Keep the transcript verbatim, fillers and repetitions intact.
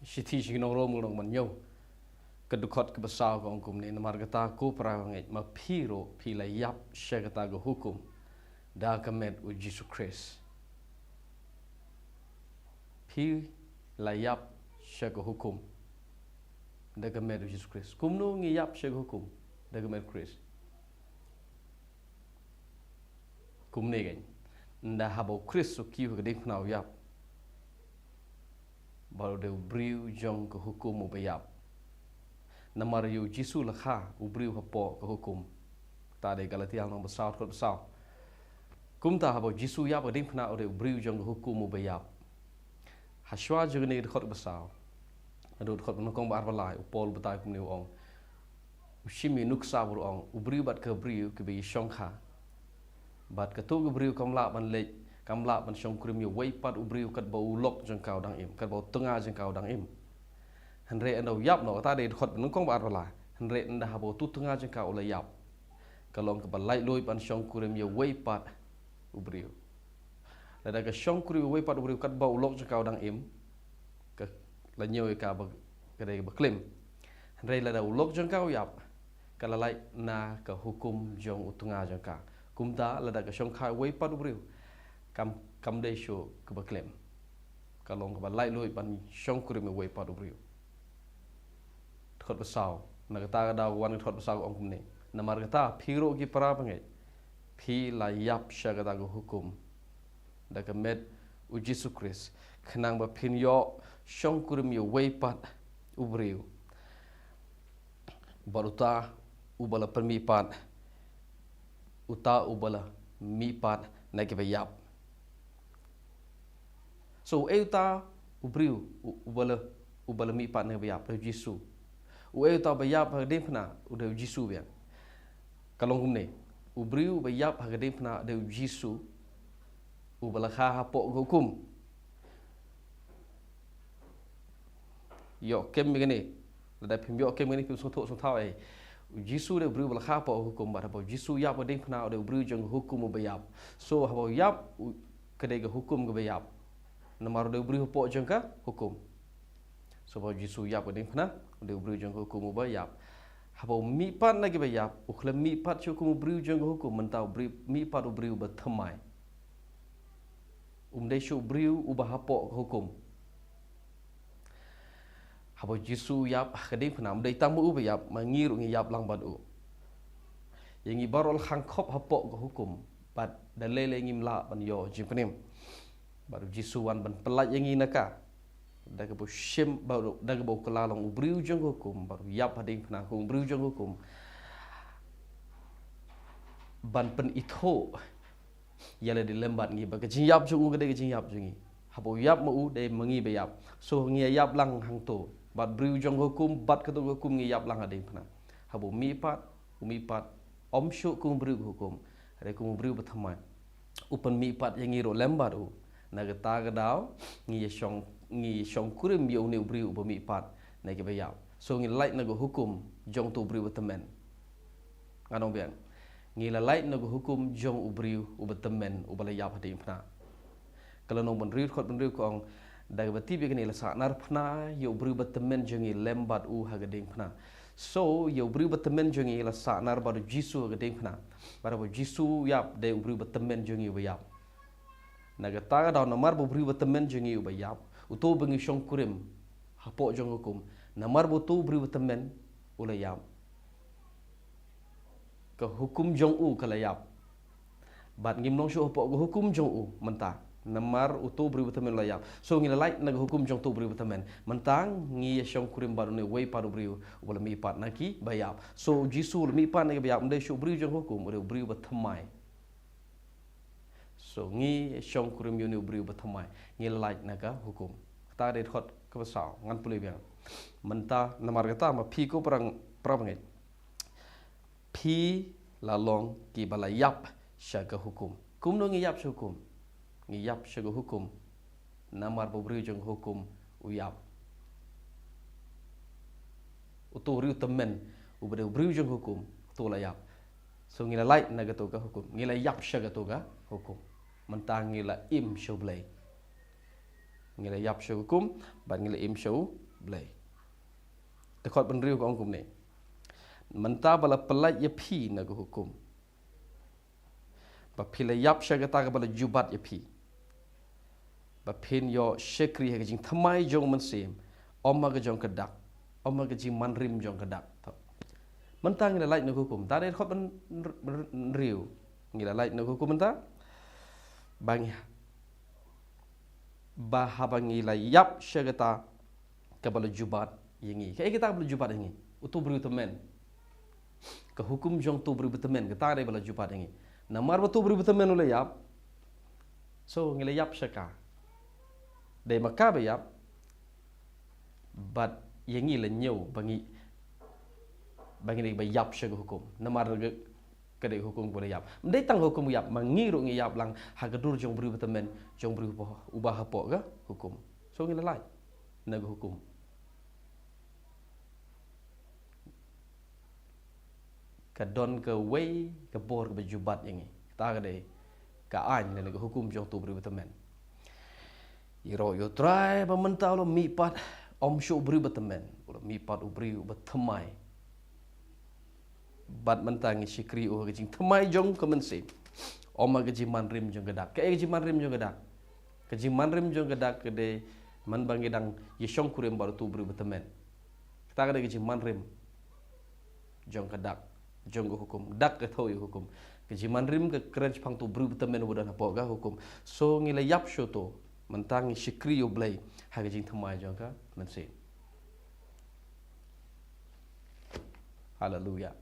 Shithi sha ki nong Rom, lynnong ba hynñiew, ka dkhot kaba saw ka ong kumne: Namar kata ko para bangeit, ma phi ruh phi la ïap sha kata ka hukum da ka met u Jisu Khrist. Phi la ïap sha ka hukum da ka met u Jisu Khrist. Kumno ngi ïap sha ka hukum da ka met u Khrist? Kumne kein, ynda haba u Khrist u kiew ha ka diengphna u ïap, bad u dei u briew jong ka hukum uba ïap. Namar ïa u Jisu la kha u briew hapoh ka hukum. Kata dei Galatia lynnong ba saw, dkhot ba saw. Kumta haba u Jisu u ïap ha ka diengphna, u dei u briew jong ka hukum uba ïap. Hashwa jong kane ka dkhot ba saw, naduh dkhot ba nyngkong ba ar ba lai, u Paul u batai kumne, u ong: U shim ïa u nuksa ba ong, u briew bad ka briew kiba ïashongkha. Bad kato ka briew kam lah ban leit, kam lah ban shongkurim ïa uwei pat u briew katba u lok jong ka u dang im, katba u tnga jong ka u dang im. Hynrei ynda u ïap noh, kata dei dkhot ba nyngkong ba ar ba lai. Hynrei ynda haba uto u tnga jong ka u la ïap, ka long kaba laitluid ban shongkurim ïa uwei pat u briew. Lada ka shongkurim ïa uwei pat u briew katba u lok jong ka u dang im, ka la ñiew ïa ka ba, ka dei kaba klim. Hynrei lada u lok jong ka u ïap, ka la lait na ka hukum jong u tnga jong ka. Kumta lada ka shongkha ïa uwei pat u briew, kam, kam dei shuh kaba klim. Ka long kaba laitluid ban shongkurim ïa uwei pat u briew. Dkhot ba saw. Na kata ka daw wan ka dkhot ba saw ka ong kumne: Namar kata, phi ruh ki para bangeit, phi la ïap sha kata ka hukum da ka met u Jisu Khrist, khnang ba phin ïoh shongkurim ïa uwei pat u briew. Bad uta uba la pynmihpat, uta uba la mihpat na kiba ïap. So, uei uta u briew u-, uba la, uba la mihpat na kiba ïap? Dei u Jisu. Uei uta uba ïap ha ka diengphna? U dei u Jisu biang. Ka long kumne: U briew uba ïap ha ka diengphna dei u Jisu, uba la kha hapoh ka hukum. Ïoh kem ïa kane. Lada phim ïoh kem ïa kane, phim sngewthuh sngewthuh ei. U Jisu dei u briew uba la kha hapoh ka hukum, bad haba u Jisu u ïap ha ka diengphna, u dei u briew jong ka hukum uba ïap. So, haba u ïap, u, ka dei ka hukum kaba ïap. Namar u dei u briew hapoh jong ka hukum. So, haba u Jisu u ïap ha ka diengphna, u dei u briew jong ka hukum uba ïap. Haba u mihpat na kiba ïap, u khlem mihpat shuh kum u briew jong ka hukum, mynta u briew, mihpat u briew uba thymmai. Um dei shuh u briew uba hapoh ka hukum. Haba u Jisu u ïap ha ka diengphna, um dei tang ma u ba ïap, ma ngi ruh ngi ïap lang bad u. Ïa ngi baroh la khang khop hapoh ka hukum, bad da lei lei ngim lah ban ïoh jingpynim. Bad u Jisu u wan ban pyllait ïa ngi na ka, da kaba u shim, bad u, da kaba u kylla long u briew jong ka hukum, bad u ïap ha ka diengphna kum u briew jong ka hukum, ban pynithuh ïa lade lem bad ngi ba ka jingïap jong u ka dei ka jingïap jong ngi. Haba u ïap ma u, dei ma ngi ba ïap. So, ngi ïa ïap lang hangto, bad briew jong ka hukum, bad kato ka hukum, ngi ïap lang ha ka diengphna. Haba u mihpat, u mihpat ym shuh kum u briew ka hukum, hynrei kum u briew ba thymmai. U pynmihpat ïa ngi ruh lem bad u. Na kata ka daw, ngi ïa shong, ngi ïa shongkurim ïa une u briew uba mihpat na kiba ïap. So, ngi lait na ka hukum jong uto u briew ba tymmen. Ngan ong biang. Ngi la lait na ka hukum jong u briew uba tymmen, uba la ïap ha ka diengphna. Ka lynnong ba hynriew, dkhot ba hynriew ka ong: Da kaba tip ïa kane, la sahnarphna ïa u briew ba tymmen jong ngi lem bad u ha ka diengphna. So, ïa u briew ba tymmen jong ngi la sahnar bad u Jisu ha ka diengphna. Bad haba u Jisu u ïap, dei u briew ba tymmen jong ngi uba ïap. Na kata ka daw, namar ba u briew ba tymmen jong ngi uba ïap, uto uba ngi shongkurim hapoh jong ka hukum, namar ba uto u briew ba tymmen u la ïap, ka hukum jong u ka la ïap. Bad ngim long shuh hapoh ka hukum jong u mynta, namar uto u briew ba tymmen u la ïap. So, ngi la lait na ka hukum jong uto u briew ba tymmen. Mynta ngi ïa shongkurim bad une uwei pat u briew uba la mihpat na kiba ïap. So, u Jisu u la mihpat na kiba ïap, um dei shuh u briew jong ka hukum, u dei u briew ba thymmai. So, ngi ïa shongkurim ïa une u briew ba thymmai, ngi la lait na ka hukum. Kata ka dei dkhot kaba saw. Ngan pule biang. Mynta, namar kata, ma phi ko para, para bangeit, phi la long kiba la ïap sha ka hukum. Kumno ngi ïap sha ka hukum? Ngi ïap sha ka hukum namar ba u briew jong ka hukum u ïap. Uto u briew tymmen, uba dei u briew jong ka hukum, uto u la ïap. So, ngi la lait na kato ka hukum, ngi la ïap sha kato ka hukum. Mynta ngi la im sha U Blei. Ngi la ïap sha ka hukum, bad ngi la im sha U Blei. Dkhot ba hynriew ka ong kumne. Mynta ba la pyllait ïa phi na ka hukum, ba phi la ïap sha kata kaba la jubat ïa phi, ba phin ïoh shakri ha ka jingthymmai jong u Mynsiem, ym ha ka jong ka dak, ym ha ka jingmanrim jong ka dak. To. Mynta ngi la lait na ka hukum. Tang dei dkhot ba hynriew. Ngi la lait na ka hukum mynta. Ba ngi, ba haba ngi la ïap sha kata kaba la jubat ïa ngi. Kaei kata kaba la jubat ïa ngi? Uto u briew tymmen. Ka hukum jong uto u briew tymmen, kata dei ba la jubat ïa ngi. Namar ba uto u briew tymmen u la ïap, so ngi la ïap sha ka. Dei ma ka ba ïap, bad ïa ngi la ñiew ba ngi, ba ngi dei ba ïap sha ka hukum. Namar ka, ka dei ka hukum kaba la ïap. Ym dei tang ka hukum ïap, ma ngi ruh ngi ïap lang ha ka dur jong u briew ba tymmen, jong u briew uba, uba hapoh ka hukum. So ngi la lait na ka hukum. Ka don kawei ka bor kaba jubat ïa ngi. Kata ka dei ka aiñ lane ka hukum jong uto u briew ba tymmen. Ïaroh ïa U Trai ba mynta u la mihpat, ym shuh u briew ba tymmen, u la mihpat u briew uba thymmai. Bad mynta ngi shakri ïa u ha ka jingthymmai jong ka Mynsiem, ym ha ka jingmanrim jong ka dak. Kaei ka jingmanrim jong ka dak? Ka jingmanrim jong ka dak ka dei man ba ngi dang ïashong kurim bad uto u briew ba tymmen. Kata ka dei ka jingmanrim jong ka dak, jong ka hukum. Dak ka thew ïa ka hukum. Ka jingmanrim ka kren shaphang uto u briew ba tymmen uba don hapoh ka hukum. So ngi la ïap sha uto, mynta ngi shakri ïa U Blei ha ka jingthymmai jong ka Mynsiem. Haleluya.